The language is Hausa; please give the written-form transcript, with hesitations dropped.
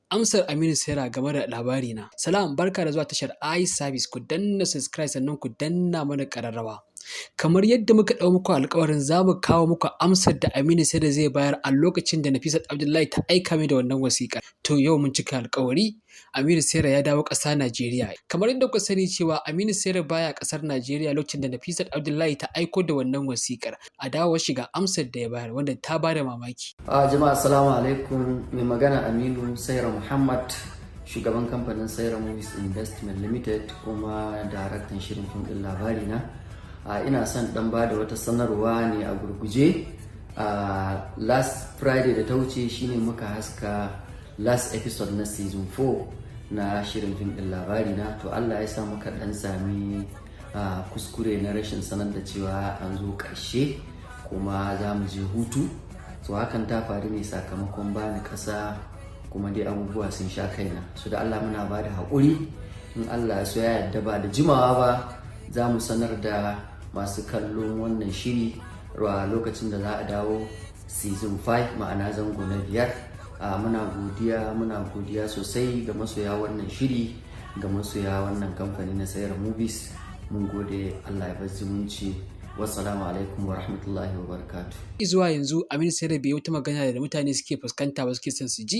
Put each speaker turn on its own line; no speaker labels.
Amsar Aminu Saira game da Labarina. Salam, barka da zuwa tashar iService. Ku danna subscribe, sannan ku danna mana ƙararrawa. Kamar yadda muka ɗau muku alƙawarin za mu kawo muku amsar da Aminu Saira zai bayar a lokacin da Nafisat Abdullahi ta aika mai da wannan wasiƙar. To, yau mun cika alƙawari, Aminu Saira ya dawo ƙasa Najeriya. Kamar yadda kuka sani cewa Aminu Saira baya ƙasar Najeriya lokacin da Nafisat Abdullahi ta aiko da wannan wasiƙar. A dawowar shi, ga amsar da ya bayar wanda ta bada mamaki.
A jama'a, assalamu alaikum. Mai magana Aminu Saira Muhammad, shugaban kamfanin Saira Movies Investment Limited kuma daraktan shirin fim ɗin Labarina. Ina son dan ba da wata sanarwa ne a gurguje. Last Friday da ta wuce shine muka haska last episode na season 4 na shirin fim ɗin Labarina. To, Allah ya sa muka dan sami kuskure na rashin sanar da cewa an zo ƙarshe kuma za mu je hutu. So hakan ta faru ne sakamakon bani ƙasa, kuma dai abubuwa sun sha kaina. So da Allah muna ba da haƙuri. In Allah ya so ya yarda, ba da jimawa ba za mu sanar da masu kallon wannan shiri a lokacin da za a dawo season 5, ma'ana zango na 5. Muna godiya, muna godiya sosai ga masoya wannan shiri, ga masoya wannan kamfani na Saira Movies. Mun gode, Allah ya bar zumunci. Wassalamu alaikum wa rahmatullahi wa barakatuh.
Zuwa yanzu Aminu Saira bai yi wata magana da mutane suke fuskanta ba, suke son su ji.